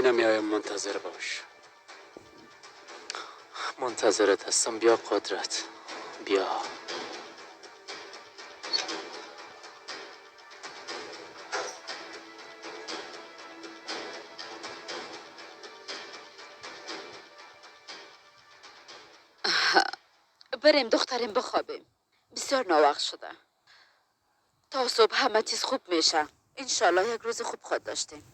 اینا میایم، منتظر باش. منتظرت هستم. بیا قدرت، بیا. بریم دختریم بخوابیم، بسیار ناوقت شده. تا صبح همه چیز خوب میشه انشالله. یک روز خوب خود داشتیم.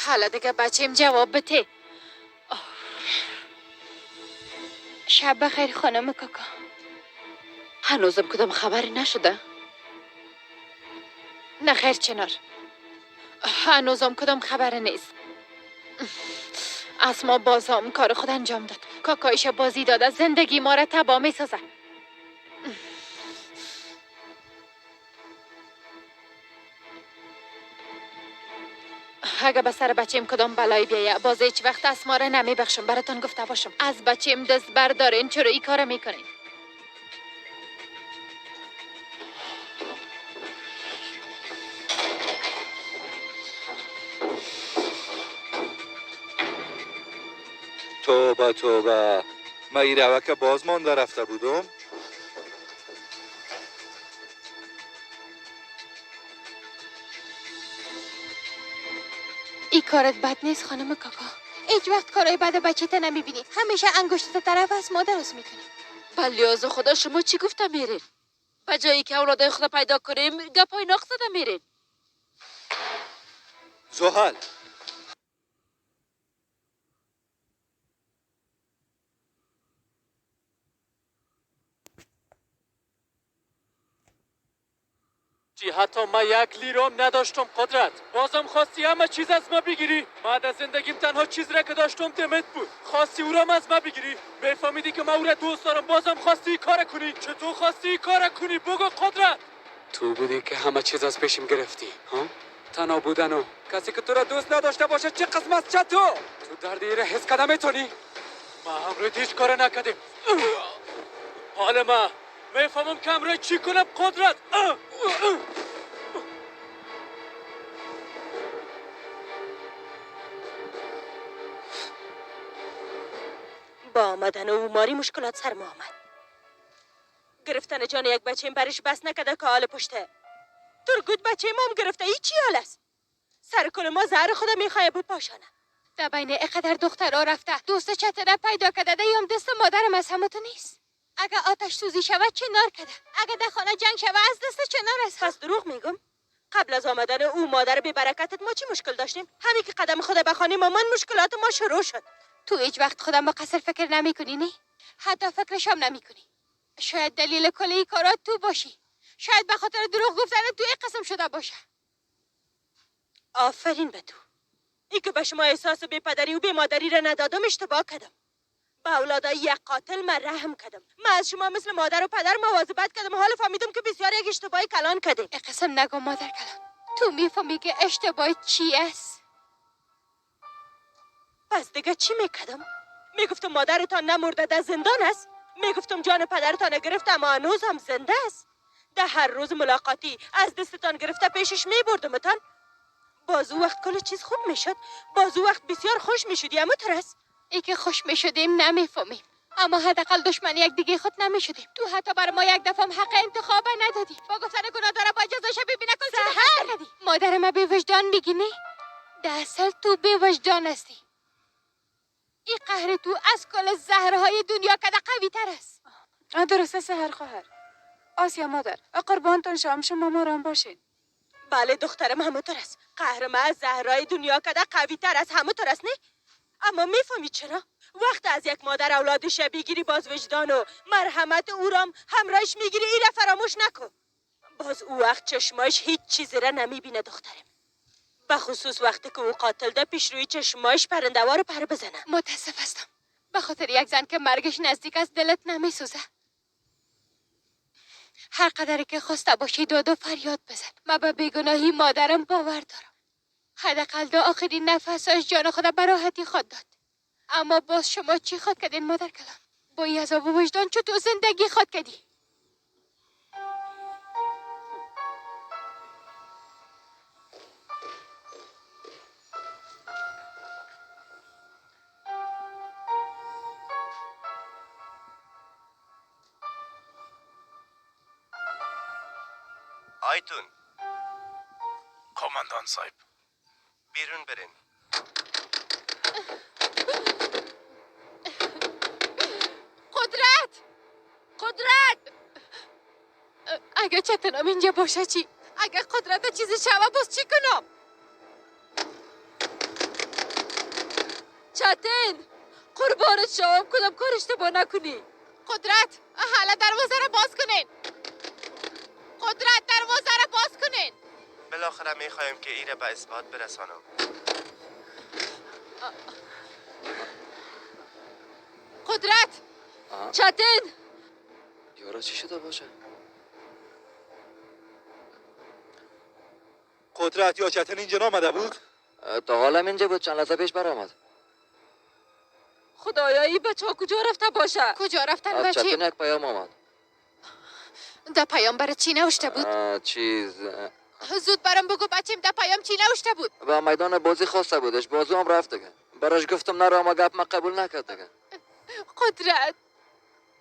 حالا دیگه بچیم جواب بده. شب بخیر خانم کاکا. هنوزم کدام خبری نشده؟ نه خیر چنار، هنوزم کدام خبر نیست. از ما بازم کار خود انجام داد. کاکایش بازی داده، زندگی ما را تباه می سازه. اگه به سر بچیم کدام بلایی بیایه، باز هیچ وقت اسما را نمی بخشم. براتان گفته باشم از بچیم دست بردارین. چرا ای کار میکنین؟ توبه توبه، من این روکه باز مانده رفته بودم. ای کارت بد نیست خانم کاکا. هیچ وقت کارای بد بچه تا نمیبینی. همیشه انگشت طرف از ما درست میکنی. بلیاز خدا، شما چی گفته میرین؟ به جایی که اولادای خدا پیدا کنیم، گپای ناق زده میرین. زحل چی؟ حتی من یک لیرام نداشتم قدرت، بازم خواستی همه چیز از ما بگیری. من از زندگیم تنها چیز را که داشتم دمت بود، خواستی او را از ما بگیری. میفهمیدی که من او را دوست دارم، بازم خواستی کار کنی. چطور خواستی کار کنی؟ بگو قدرت. تو بودی که همه چیز از پیشم گرفتی، ها؟ تنها بودن و کسی که تو را دوست نداشته باشه چه قسم است؟ چطور تو درد ایره حس کده میتونی؟ ما همروی هیچ کار نکردیم. حال ما میفهمم که همراه چی کنم قدرت. با آمدن او ماری مشکلات سر ما آمد. گرفتن جان یک بچه برش بس نکرده که حال پشته ترگود بچه ما هم گرفته. ای چی حال است؟ سر کل ما زهر خدا میخواه بپاشانه. در بین اقدر دخترها رفته، دوست چتره پیدا کرده، دیم دست مادرم از همه تو نیست. اگه آتش سوزی شود چنار کده، اگه در خانه جنگ شود از دست چنار است. پس دروغ میگم؟ قبل از آمدن او مادر بی برکتت ما چی مشکل داشتیم؟ همین که قدم خدا به خانه مامان مشکلات ما شروع شد. تو هیچ وقت خودم با قصر فکر نمی کنی، نه؟ حتی فکرش هم نمی کنی. شاید دلیل کل این کارات تو باشی. شاید به خاطر دروغ گفتن تو این قسم شده باشه. آفرین به تو. ای که به شما احساس بی پدری و بی مادری را ندادم اشتباه کردم. به اولادای یک قاتل من رحم کردم. من از شما مثل مادر و پدر مواظبت کردم. حالا فهمیدم که بسیار یک اشتباهی کلان کردیم. ای قسم نگو مادر کلان. تو میفهمی که اشتباه چی است؟ پس دیگه چی میکردم؟ میگفتم مادرتان نمرده در زندان است؟ میگفتم جان پدرتان گرفته اما هنوز هم زنده است؟ ده هر روز ملاقاتی از دستتان گرفته پیشش میبردمتان. باز او وقت کل چیز خوب میشد. باز او وقت بسیار خوش میشدی. اما ترس ای که خوش میشدیم نمیفهمیم، اما حداقل دشمن یک دیگه خود نمیشدیم. تو حتی بر ما یک دفعه حق انتخاب ندادی. با گفتن گناه داره با جزاش ببینه کل چیز کردی. مادر ما بی وجدان میگی نه؟ در اصل تو بی وجدان هستی. این قهر تو از کل زهرهای دنیا کده قوی تر است. درسته سحر خواهر. آسیا مادر، قربانتان شام، شما ماران باشین. بله دخترم، همونطور است. قهر ما از زهرای دنیا کده قوی تر است، همونطور است نه؟ اما میفهمی چرا؟ وقت از یک مادر اولادش بگیری، باز وجدان و مرحمت او رام همراهش میگیری. ای را فراموش نکن. باز او وقت چشماش هیچ چیزی را نمیبینه دخترم. به خصوص وقتی که او قاتل ده پیش روی چشمایش پرنده‌وار پر بزنه. متاسف هستم. به خاطر یک زن که مرگش نزدیک است دلت نمیسوزه. هر قدری که خواسته باشی داد و فریاد بزن. من به بیگناهی مادرم باور دارم. حداقل دا آخرین نفساش جان خود به راحتی خواد داد. اما باز شما چی خواد کردین مادر کلان؟ با این عذاب و وجدان چطور زندگی خواد کردی؟ آیتون کماندان صاحب، بیرون برین. قدرت، قدرت، اگه چتنم اینجا باشه چی؟ اگه قدرت چیزی شوه باز چی کنم؟ چتن قربانت شوم، کدام کار اشتباه نکنی. قدرت، حالا دروازه را باز کنین. قدرت، دروازه را باز کنین. بالاخره میخوایم که ایره به اثبات برسانم. قدرت، چتن، یارا چی شده باشه؟ قدرت یا چتن اینجا نامده بود؟ تا حالا اینجا بود، چند لحظه پیش برآمد. خدایا این بچه ها کجا رفته باشه؟ کجا رفتن از بچه؟ چتن یک پیام آمد. در پیام برای چی نوشته بود؟ چیز زود برام بگو بچیم در پیام چی نوشته بود؟ به میدان بازی خواسته بودش، بازو هم رفت دیگه. براش گفتم نرو، اما گپ من قبول نکرد دیگه. قدرت،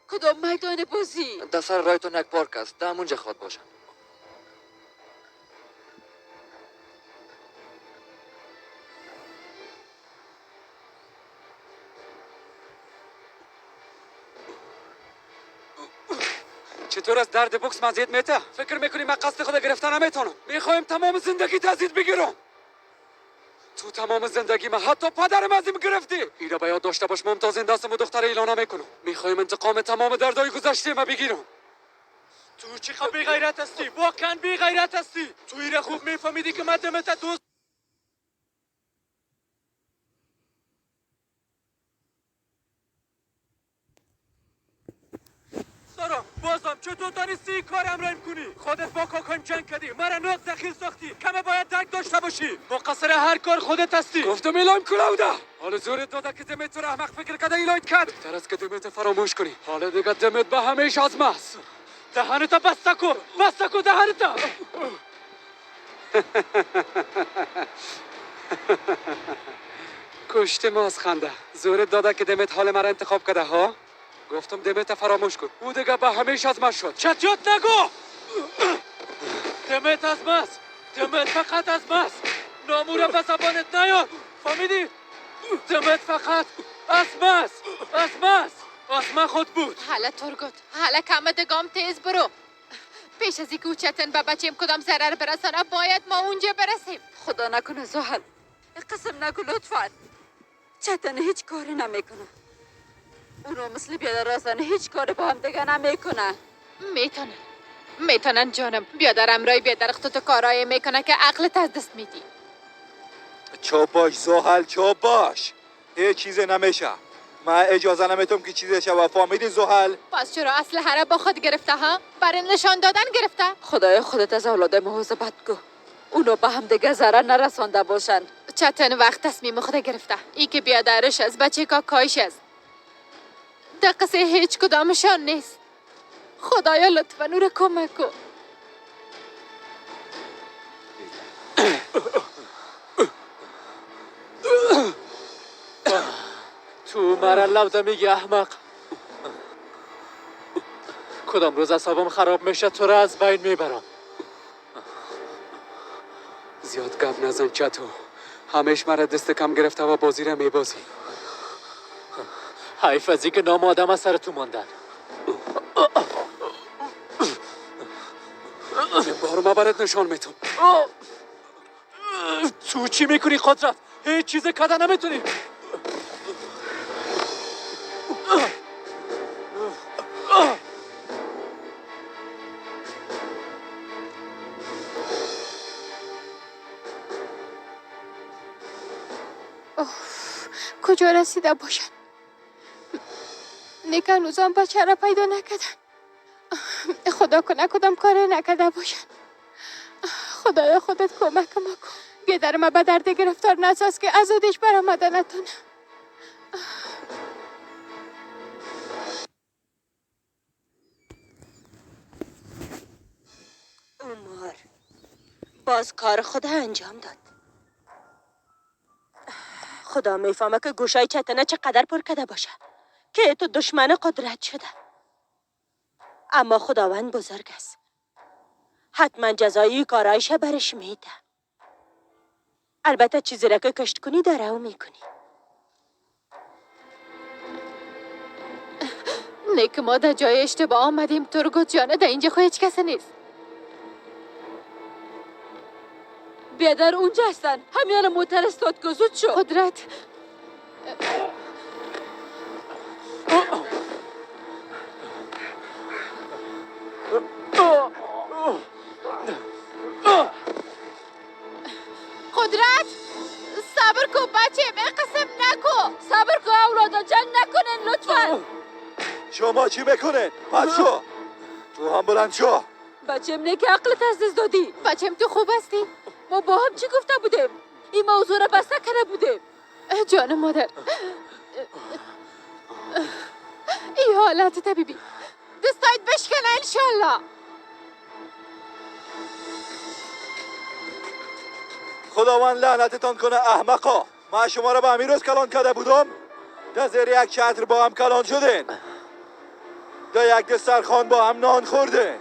کدام میدان بازی؟ در سر رایتون یک پارک است، در همونجا خواد باشن. چطور از درد بکس مزید میته؟ فکر میکنی من قصد خود گرفتن نمیتونم؟ میخوایم تمام زندگی تزید بگیرم. تو تمام زندگی من حتی پدرم از این گرفتی. ایرا به یاد داشته باش، ممتاز زنده هستم و دختر ایلانا میکنم. میخوایم انتقام تمام دردای گذشته ما بگیرم. تو چی خب بی غیرت هستی؟ واقعا بی غیرت هستی. تو ایره خوب میفهمیدی که من دمت دوست دارم. بازم چطور تانستی این کارم را کنی؟ خودت با کاکایم جنگ کردی، مرا ناز دخیل ساختی. کمه باید درک داشته باشی. مقصر هر کار خودت هستی. گفتم ایلایم کلاوده. حالا زورت داده که دمت تو احمق فکر کرده ایلایت کرد. بهتر است که دمت فراموش کنی. حالا دیگه دمت به همیشه از ماست. دهنت بسته کن، بسته کن دهنت. کشته ما از خنده. زورت داده که دمت حال مرا انتخاب کرده ها؟ گفتم دمت فراموش کن. او دیگه به همیشه از من شد. چتیات نگو. دمت از ماست. دمت فقط از ماست. نامورا به زبانت نیار. فهمیدی؟ دمت فقط از ماست. از ماست. از من خود بود. حالا ترگوت، حالا کم دگام تیز برو. پیش از اینکه چتن به بچیم کدام ضرر برسانه باید ما اونجا برسیم. خدا نکنه زحل، قسم نگو لطفا. چتن هیچ کاری نمیکنه. اونو مثل بیادر هیچ کاری با هم دیگه نمیکنه. میتونن، میتونن جانم. بیادر امرای بیادر تو کارای میکنه که عقلت از دست میدی. چوب باش زحل، چوب باش. هیچ چیز نمیشه. من اجازه نمیتم که چیزی شوه. فهمیدی زحل؟ پس چرا اسلحه را با خود گرفته ها؟ برای نشان دادن گرفته؟ خدای خودت از اولاد مواظبت کو. اونو به هم دیگه ضرر نرسانده باشن. چتن وقت تصمیم خود گرفته. ای که بیادرش از بچه کاکایش است. در قصه هیچ کدامشان نیست. خدایا لطفا او را کمک کن. تو مرا لوده میگی احمق. کدام روز اعصابم خراب میشه تو را از بین میبرم. زیاد گپ نزن چتو. همیش مرا دست کم گرفته و بازی را میبازی. حیف از اینکه نام آدم از سر تو ماندن. بارو ما برات نشان میتم. تو چی میکنی قدرت؟ هیچ چیز کده نمیتونی. کجا رسیده باشن؟ نیک هنوزم بچه را پیدا نکردن. خدا کنه کدام کاری نکرده باشن. خدایا خودت کمک ما کن. بیادر ما به درد گرفتار نساز که از اودش برآمده نتونه. عمر باز کار خود انجام داد. خدا میفهمه که گوشای چتنه چقدر پر کده باشه که تو دشمن قدرت شده. اما خداوند بزرگ است. حتما جزایی کارایش برش میده. البته چیزی را که کشت کنی درو میکنی. نیک ما در جای اشتباه آمدیم ترگوت جانه. در اینجا خو هیچ کسی نیست. بیادر اونجا هستن. همیان موتر استاد که زود شو. قدرت قدرت صبر کو بچه، به قسم نکو. صبر کو اولادا، جنگ نکنن لطفا. شما چی بکنن؟ بچه تو هم بلند شو. بچم نه که عقلت از دست دادی. بچم تو خوب هستی؟ ما با هم چی گفته بودیم؟ این موضوع را بسته کرده بودیم. جان مادر این حالت طبیبی دستایت بشکنه انشالله. خداوند لعنتتان کنه احمقا. من شما را به همین روز کلان کرده بودم. در زیر یک چتر با هم کلان شدین. در یک دسترخوان با هم نان خوردین.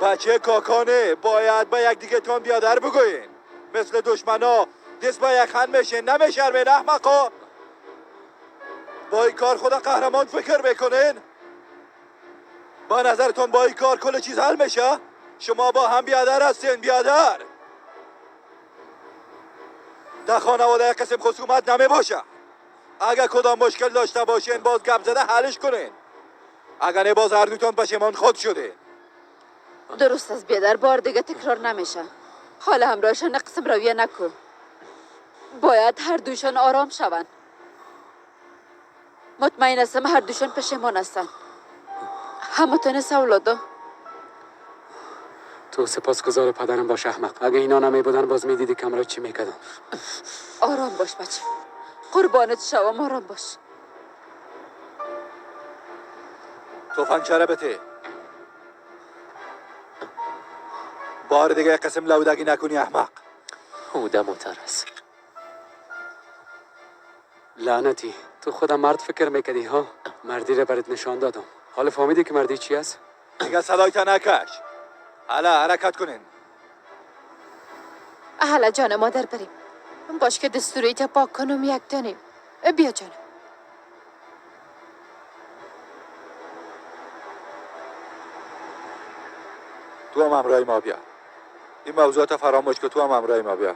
بچه کاکانه باید با یک دیگه تان بیادر بگوین. مثل دشمنا دست با یک خند میشین. نمیشرمین احمقا. با این کار خدا قهرمان فکر میکنین؟ با نظرتون با این کار کل چیز حل میشه؟ شما با هم بیادر هستین. بیادر در خانواده قسم خصومت نمی باشه. اگر کدام مشکل داشته باشین باز گپ زده حلش کنین. اگر نه باز هر دوتان پشیمان خود شده. درست است بیادر، بار دیگه تکرار نمیشه. حالا همراهشان قسم رویه نکن. باید هر دوشان آرام شوند. مطمئن هستم هر دوشان پشیمان هستن. همتون اولادا. تو سپاسگزار پدرم باش احمق. اگه اینا نمی بودن باز میدیدی کمرا چی میکردم. آرام باش بچه، قربانت شوم، آرام باش. تفنگچه بته. بار دیگه قسم لودگی نکنی احمق. او موتر است. لعنتی تو خودم مرد فکر میکردی ها؟ مردی را برات نشان دادم. حالا فهمیدی که مردی چی است؟ دیگه صدایت نکش. حالا حرکت کنین. حالا جان مادر بریم. باش که دستوری تا پاک کنم یک دانیم. بیا جانم. تو هم همراه ما بیا. این موضوعات فراموش که تو هم همراه ما بیا.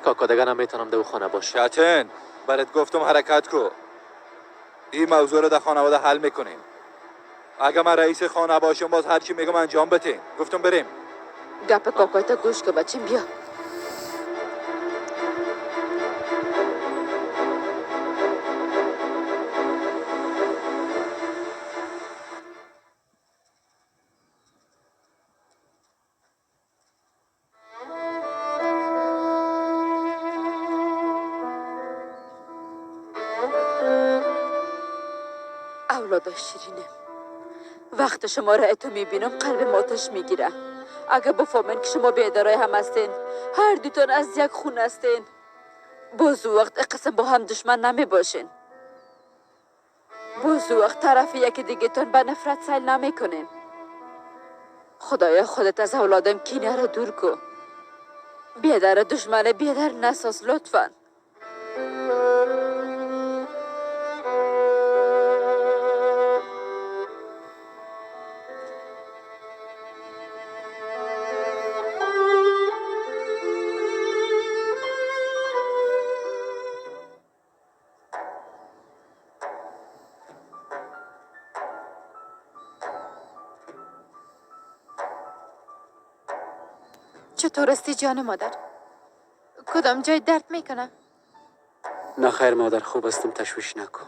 کاکا دیگه نمیتونم در خانه باشم. شتن برات گفتم حرکت کو. این موضوع رو در خانواده حل میکنیم. اگه من رئیس خانه باشم باز هر چی میگم انجام بتین. گفتم بریم. گپ کاکایتا گوش که بچیم بیا. اولادا شیرینه، وقت شما را اتو میبینم قلب آتش میگیره. اگه بفهمن که شما بیادرای هم هستین، هر دوتان از یک خون هستین، باز وقت قسم با هم دشمن نمی باشین. باز وقت طرف یکی دیگه تان به نفرت سیل نمی کنین. خدایا خودت از اولادم کینه را دور کن. بیادر دشمن بیادر نساز لطفا. چطور استی جان مادر؟ کدام جای درد میکنه؟ نه خیر مادر، خوب هستم، تشویش نکن.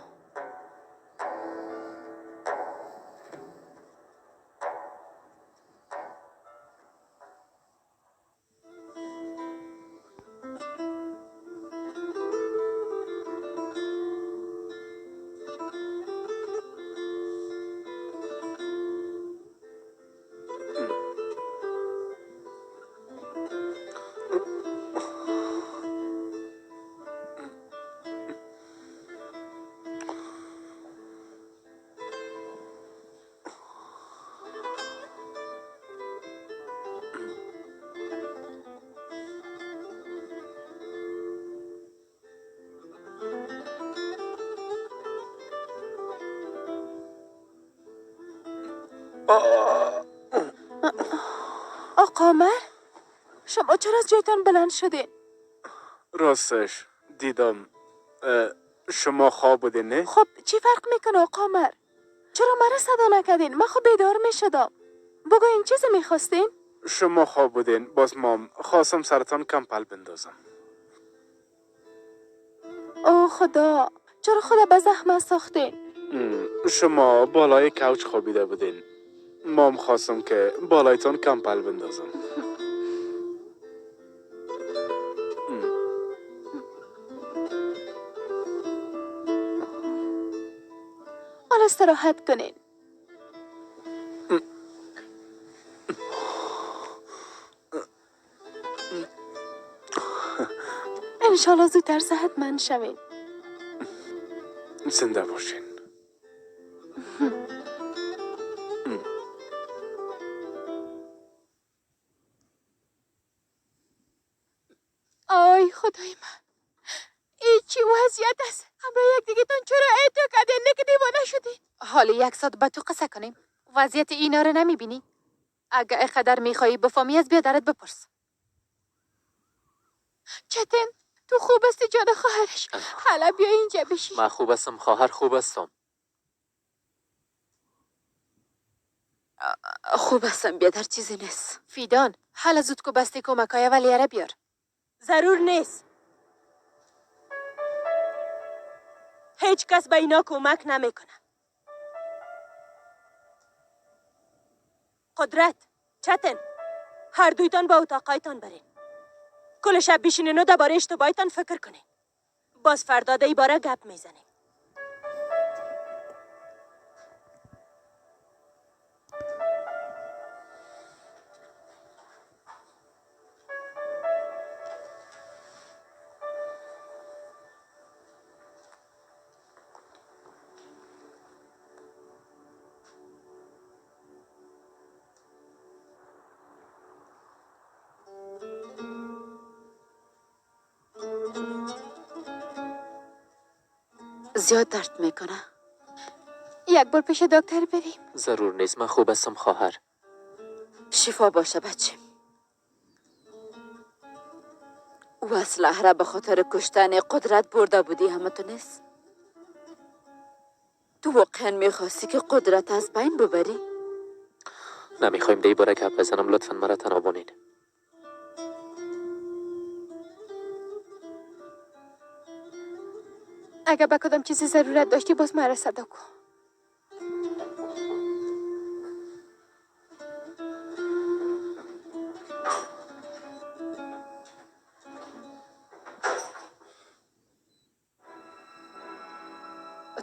آقا عمر، شما چرا از جایتان بلند شدین؟ راستش دیدم شما خواب بودین نه؟ خب چی فرق میکنه آقا عمر؟ چرا مرا صدا نکردین؟ من خب بیدار میشدم. بگو این چیزی میخواستین؟ شما خواب بودین، باز مام خواستم سرتان کمپل بندازم. او خدا، چرا خدا به زحمت ساختین؟ شما بالای کوچ خوابیده بودین، مام خواستم که بالایتان کمپل بندازم. حالا استراحت کنین. انشالله زودتر صحتمند شوین. زنده باشین. آی خدای من، ای چی وضعیت است؟ همراه یک دیگه تان چرا ایتو کردین؟ نه که دیوانه شدین. حالا یک ساعت به تو قصه کنیم. وضعیت اینا رو نمیبینی؟ اگه اینقدر میخوایی بفهمی از بیادرت بپرس. چتن تو خوب هستی جان خواهرش؟ حالا بیا اینجا بشین. من خوب هستم خواهر، خوب هستم. خوب هستم بیادر، چیزی نیست. فیدان حالا زود کو بسته کمکای اولیه را بیار. ضرور نیست. هیچ کس به اینا کمک نمیکنه. قدرت، چتن، هر دویتان با اتاقایتان برین. کل شب بشینین و درباره اشتباهتان فکر کنین. باز فردا در باره گپ میزنیم. زیاد درد میکنه. یک بار پیش دکتر بریم. ضرور نیست، من خوب هستم خواهر. شفا باشه بچه. او اسلحه را به خاطر کشتن قدرت برده بودی همه تو نیست؟ تو واقعا میخواستی که قدرت از بین ببری؟ نمیخوایم دی باره گپ بزنم، لطفا مرا تنها بانین. اگه به کدام چیزی ضرورت داشتی باز مرا صدا کن.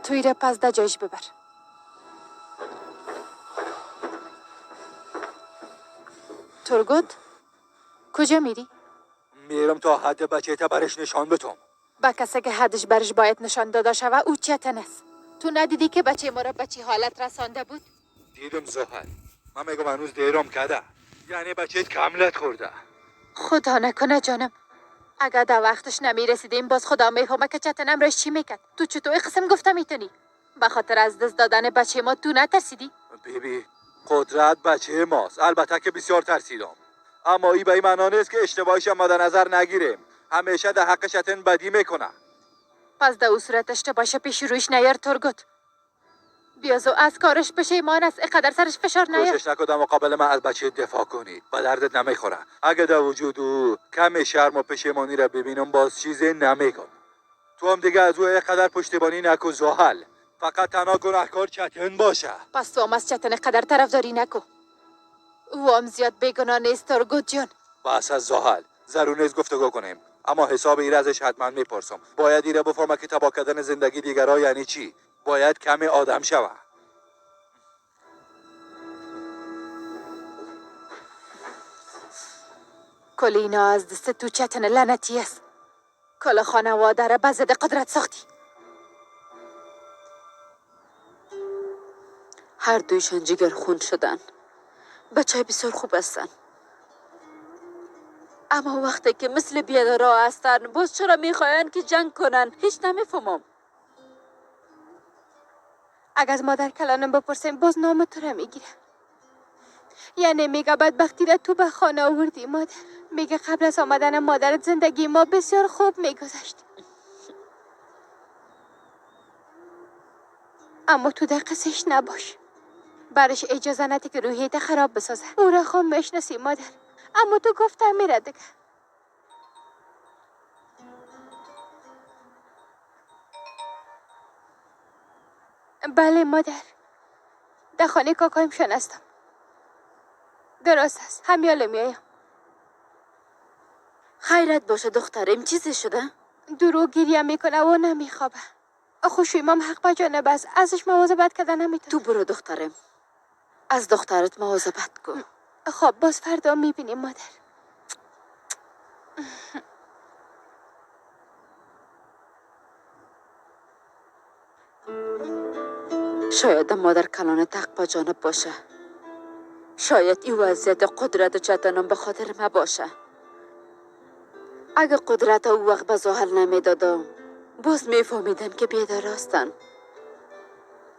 توی را پس در جایش ببر. ترگوت کجا میری؟ میرم تا حد بچه تا برش نشان بتم. با کسی که حدش برش باید نشان داده شوه او چتن است. تو ندیدی که بچه ما را به چه حالت رسانده بود؟ دیدم زحل. من میگم هنوز دیرم کده، یعنی بچه کملت خورده. خدا نکنه جانم، اگر در وقتش نمیرسیدیم باز خدا میفهمه که چتنم راش چی میکرد. تو چطور قسم گفته میتونی؟ به خاطر از دست دادن بچه ما تو نترسیدی؟ بیبی قدرت بچه ماست، البته که بسیار ترسیدم، اما ای به این معنا نیست که اشتباهش ما در نظر نگیریم. همیشه در حق چتن بدی میکنه. پس در او صورت اشتباهش پیش رویش نیار ترگوت. بیازو از کارش پشیمان است، اینقدر سرش فشار نیار. کوشش نکن در مقابل من از بچه دفاع کنی، به دردت نمیخوره. اگه در وجود او کم شرم و پشیمانی را ببینم باز چیزی نمیگم. تو هم دیگه از او اینقدر پشتیبانی نکن زحل. فقط تنها گناهکار چتن باشه. پس تو هم از چتن قدر طرفداری نکن. او هم زیاد بیگناه نیست ترگوت جان. بس از زحل، ضرور نیست گفتگو کنیم، اما حساب ایره ازش حتما میپرسم. باید ایره بفهمه که تباه کردن زندگی دیگرا یعنی چی. باید کمی آدم شوه. کل اینا از دست تو چتن لعنتی است. کل خانواده را به ضد قدرت ساختی. هر دویشان جگر خون شدن. بچه بسیار خوب هستن، اما وقتی که مثل بیادرها هستن باز چرا میخواین که جنگ کنن؟ هیچ نمیفهمم. اگه از مادر کلانم بپرسیم باز نام تو را میگیره. یعنی میگه بدبختی را تو به خانه آوردی مادر. میگه قبل از آمدن مادرت زندگی ما بسیار خوب میگذشت، اما تو در قصهش نباش. برش اجازه نده که روحیت خراب بسازه. او را خام میشناسی مادر، اما تو گفته میره دیگه. بله مادر، در خانه کاکایمشان هستم. درست است، همیاله میایم. خیرت باشه دخترم، چیزی شده؟ درو گریه میکنه و نمیخوابه. خوشوی مام حق به جانب است، ازش مواظبت کردن نمیتونم. تو برو دخترم، از دخترت مواظبت کن. خب باز فردا میبینیم مادر. شاید مادر کلان تق با جانب باشه. شاید این وضعیت قدرت چتنم به خاطر ما باشه. اگه قدرت او وقت به زحل نمیدادم باز میفهمیدن که بیدار هستن.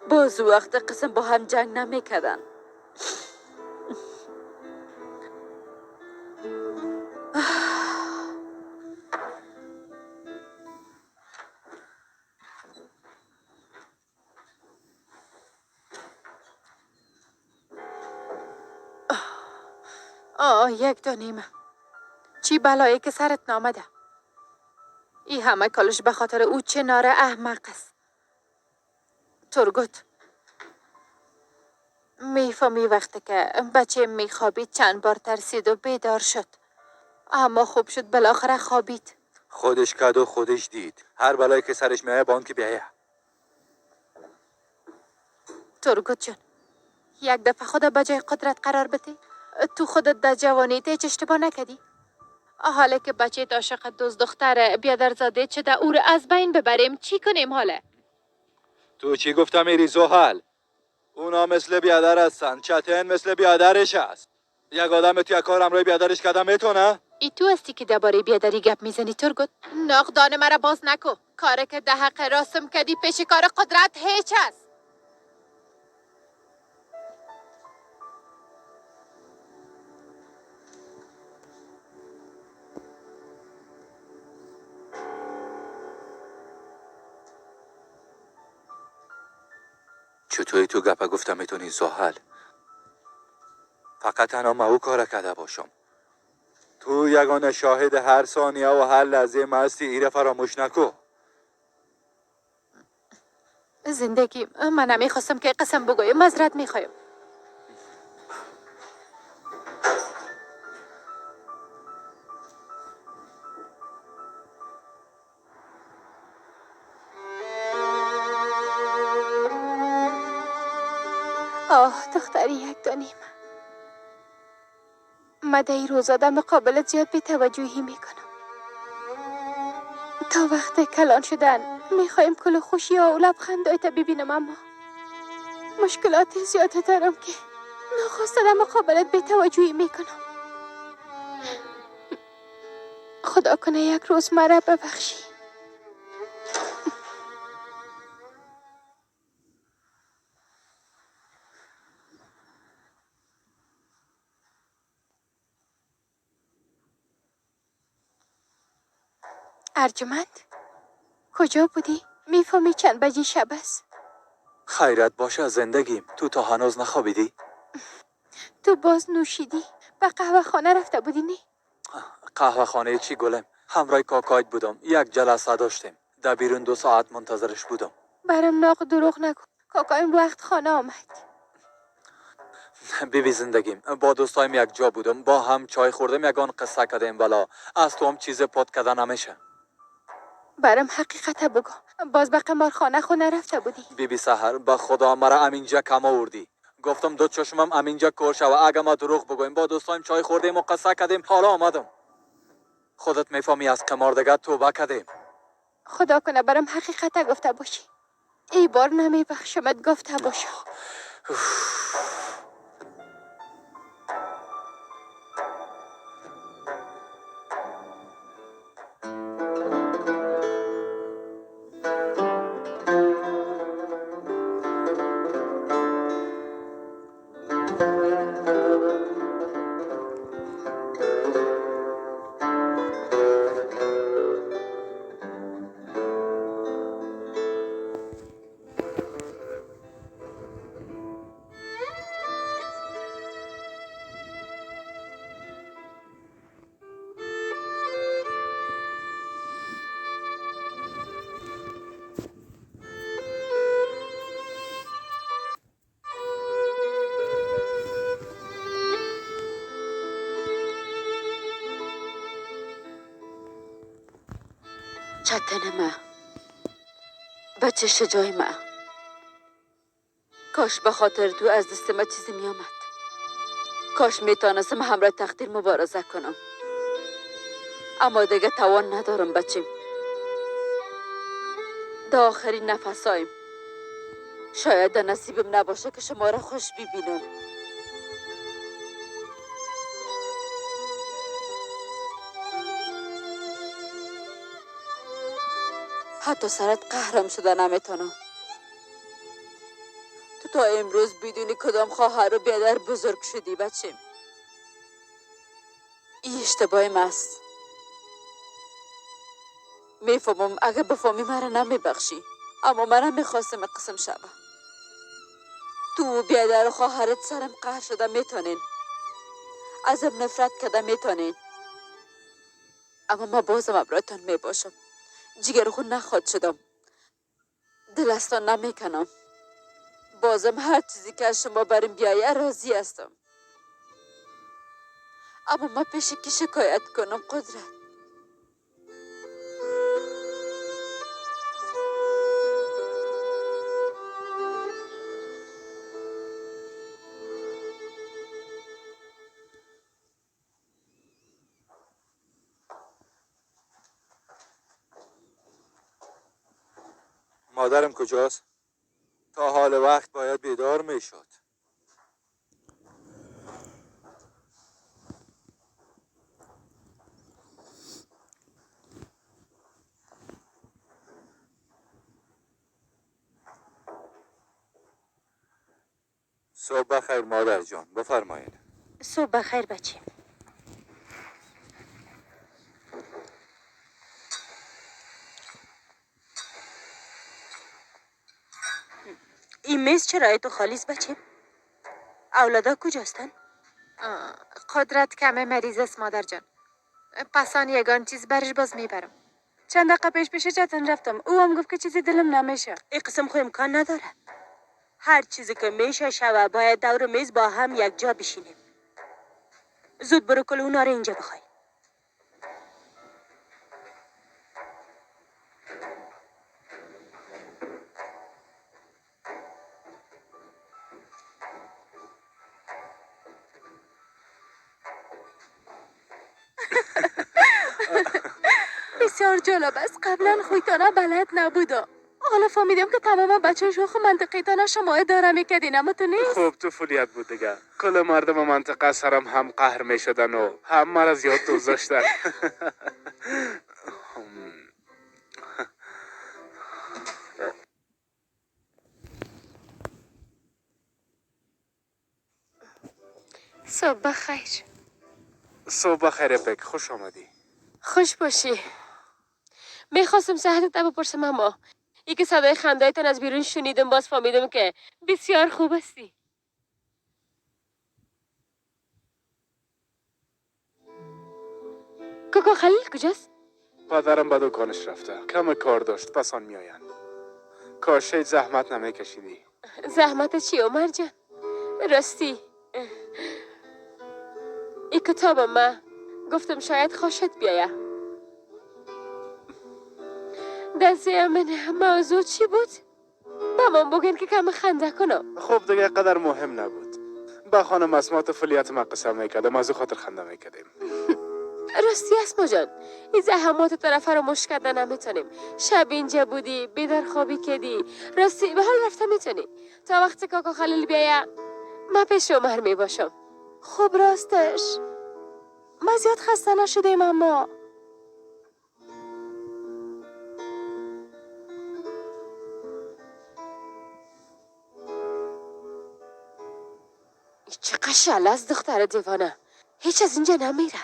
باز وقت قسم با هم جنگ نمیکردن. آه 1:30. چی بلایی که سرت نامده. ای همه کالش به خاطر او چه ناره احمق است. ترگوت میفهمی وقتی که بچه میخوابید چند بار ترسید و بیدار شد، اما خوب شد بالاخره خوابید. خودش کد و خودش دید. هر بلایی که سرش میایه با آن که بیایه. ترگوت جان، یک دفعه خدا به جای قدرت قرار بده. تو خودت در جوانی هیچ اشتباه نکردی. حالا که بچه عاشق دوست دختر بیادرزاده چه در او رو از بین ببریم چی کنیم حالا؟ تو چی گفتم ایری زحل؟ اونا مثل بیادر هستن، چتن مثل بیادرش است. یک آدم تو یک کار همراه بیادرش کردن میتونه؟ ای تو هستی که درباره بیادری گپ میزنی ترگوت؟ ناقدان مرا باز نکو. کاره که ده حق راستم کدی پیش کار قدرت هیچ است. چطوری تو گپا گفتم میتونی زحل؟ فقط تنها ما او کار کرده باشم. تو یگانه شاهد هر ثانیه و هر لحظه ما هستی، ایره فراموش نکو. زندگی من نمیخواستم که قسم بگویم، معذرت میخوایم. آه دختری 1:30. من در این روزا در مقابلت زیاد بی‌توجهی میکنم. تا وقت کلان شدن میخوایم کل خوشی ها و لبخندهای تا ببینم، اما مشکلات زیاد دارم که ناخواسته در مقابلت بی‌توجهی میکنم. خدا کنه یک روز مرا ببخشی. ارجمند کجا بودی؟ میفهمی چند بجه شب است؟ Хайрат боша зиндагим. Ту то ҳанӯз нахобидӣ? Ту боз нӯшидӣ. Ба қаҳвахона рафта будӣ, не? Қаҳвахонаи чӣ гулем? Ҳамроҳи кокоят будам. Як ҷаласа доштем. Дар берун 2 соат мунтазираш будам. Барам ноқ дурӯғ нагӯ. Кокоим вақт хона омад. Биби зиндагим. Бо дӯстоям якҷо будам. Бо ҳам чой хӯрдем, ягон қисса кардем вало. Аз ту ҳам чизе под карда намеша. Барам ҳақиқата бигӯ. Боз ба қиморхона ху нарафта будӣ? Биби Саҳар, ба худо мара аминҷа кам овурдӣ. Гуфтам ду чашмам аминҷа кор шава. Ага ма дурӯғ бигӯем. Бо дӯстоям чой хӯрдем ва қисса кардем. Ҳоло омадам. Худат мефаҳмӣ аз қимор дигар тавба кардем. Худо кунад барам ҳақиқата гуфта бошӣ. Эй бор намебахшамат гуфта бошам. چتن ما، بچه شجاع ما، کاش به خاطر تو از دست ما چیزی می آمد. کاش می تانستم همراه تقدیر مبارزه کنم، اما دیگه توان ندارم بچیم. در آخرین نفسایم شاید در نصیبم نباشه که شما را خوش ببینم. حتی سرت قهرم شده نمیتونم. تو تا امروز بدونی کدام خواهر و بیادر بزرگ شدی بچیم. این اشتباه ماست. میفهمم اگه بفهمی مرا نمیبخشی، اما من میخواستم قسم شبه. تو و بیادر و خواهرت سرم قهر شده میتونین، ازم نفرت کده میتونین، اما ما بازم ابرایتان میباشم. جگر خون نخواد شدم، دلستان نمیکنم. بازم هر چیزی که از شما بریم بیایه راضی هستم، اما ما پیش کی شکایت کنم قدرت؟ مادرم کجاست؟ تا حال وقت باید بیدار میشد. صبح بخیر مادر جان، بفرمایید. صبح بخیر بچیم. این میز چرا تو خالی است بچه؟ اولادا کجاستن؟ قدرت کمه مریض است مادر جان. پسان یگان چیز برش باز میبرم. چند دقیقه پیش پیش چتن رفتم، او هم گفت که چیزی دلم نمیشه. این قسم خو امکان نداره. هر چیزی که میشه شوه باید دور میز با هم یک جا بشینیم. زود برو کل اونا رو اینجا بخوای. بسیار جالب است. قبلا خویتانه بلد نبودم. حالا فهمیدم که تمام بچه شوخ منطقی تانه شما اداره میکردین، اما تو نیست. خوب طفولیت بود دیگه. کل مردم منطقه سرم هم قهر میشدن و هم مرا زیاد دوست داشتن. صبح بخیر. صبح بخیر پک، خوش آمدی. خوش باشی. میخواستم صحتت بپرسم اما ای که صدای خندایتان از بیرون شنیدم باز فهمیدم که بسیار خوب هستی. کاکا خلیل کجاست؟ پدرم به دکانش رفته، کم کار داشت، پس آن میآیند. کاش هیچ زحمت نمیکشیدی. زحمت چی عمر جان؟ راستی این کتاب ما گفتم شاید خوشت بیایه. دسته من موضوع چی بود؟ به من بگین که کم خنده کنم. خب دیگه قدر مهم نبود. به خانم اسما طفولیت ما قصه میکردم، از او خاطر خنده میکردیم. راستی اسما جان، این زحمات طرفه رو مش کردن نمیتونیم. شب اینجا بودی، بیدار خوابی کردی. راستی به حال رفته میتونی. تا وقتی کاکا خلیل بیایه من پیش عمر میباشم. خب راستش ما زیاد خسته نشدیم، اما چقدر شله است دختر دیوانه، هیچ از اینجا نمیره.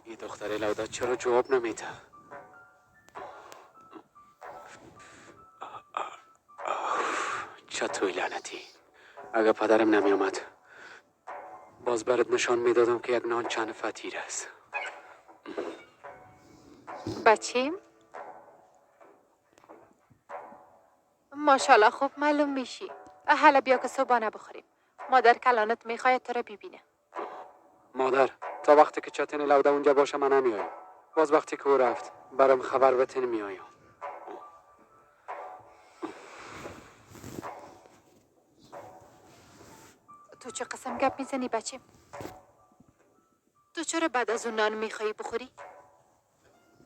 این دختر لوده چرا جواب نمیده؟ چطور لعنتی؟ اگه پدرم نمیامد باز برات نشان میدادم که یک نان چند فتیر است. بچیم ماشاءالله خوب معلوم میشی. حالا بیا که صبحانه بخوریم. مادر کلانت میخواید تو را ببینه. مادر تا وقتی که چتن لوده اونجا باشه من نمیایم. باز وقتی که او رفت برام خبر بتن میایم. تو چه قسم گپ میزنی بچه؟ تو چرا بعد از اون نان میخوایی بخوری؟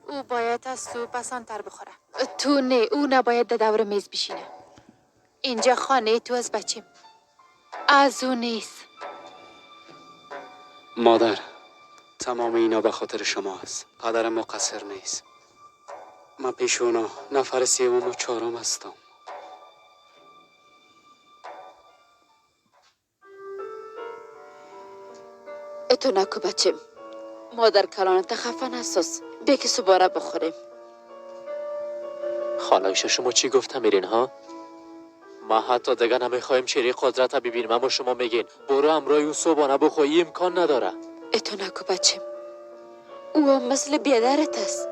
او باید از تو پسانتر بخوره. تو نه، او نباید در دور میز بشینه. اینجا خانه تو از بچیم، از او نیست. مادر تمام اینا به خاطر شما است. پدرم مقصر نیست. من پیش اونا نفر سوم و چهارم هستم. اتو نکو بچیم، مادر کلانت خفه نساز. بیا که صبحانه بخوریم. خالایش شما چی گفتم میرین ها؟ ما حتی دیگه نمیخوایم چهره قدرت ببینیم، اما شما میگین برو همراه اون صبحانه بخوری، امکان نداره. اتو نکو بچیم، او هم مثل بیادرت است.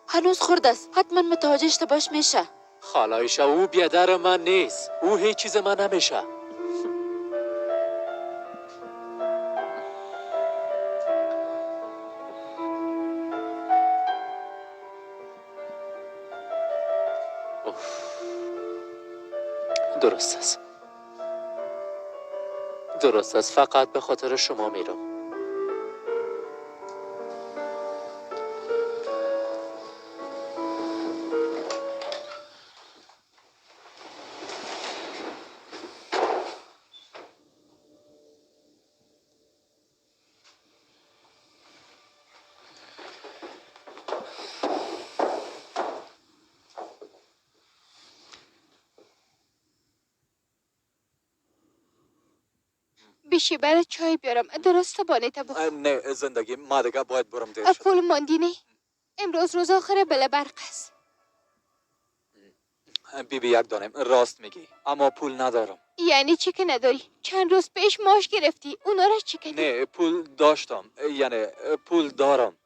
هنوز خرد است، حتما متوجه اشتباهش میشه. خالایش او بیادر من نیست، او هیچ چیز من نمیشه. درست است، درست است. فقط به خاطر شما میرم. بیشی برای چای بیارم. درست بانه تا بخور. نه زندگی ما دیگه باید برم دیر شد. پول ماندی نه؟ امروز روز آخر بله برق است. بی بی یک دانم راست میگی، اما پول ندارم. یعنی چی که نداری؟ چند روز پیش ماش گرفتی، اونا را چی کردی؟ نه پول داشتم، یعنی پول دارم.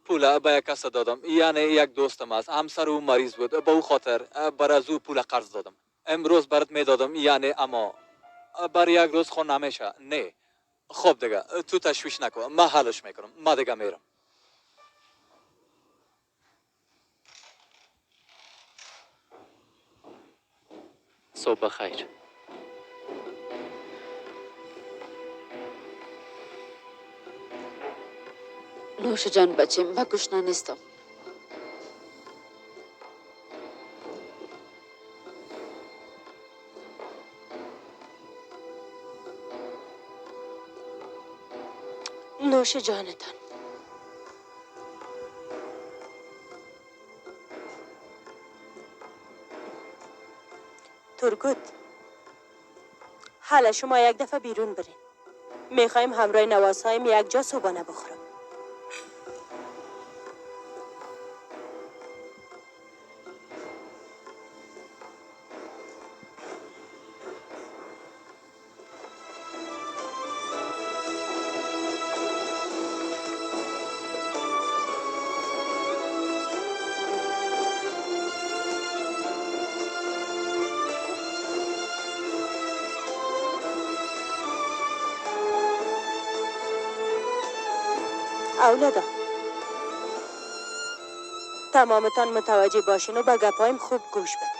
پول به یک کس دادم، یعنی یک دوستم است، همسر او مریض بود، به او خاطر بر از او پول قرض دادم. امروز برات میدادم، یعنی اما بر یک روز خون نمیشه. نه خب دیگه تو تشویش نکن، من حلش میکنم. من دیگه میرم. صبح بخیر. نوش جان بچیم، من گشنه نیستم. نوش جانتان. ترگوت، حالا شما یک دفعه بیرون برین. میخوایم همراه نوازهایم یک جا صبحانه بخورم. اولادا، تمامتان متوجه باشین و به گپایم خوب گوش بدین.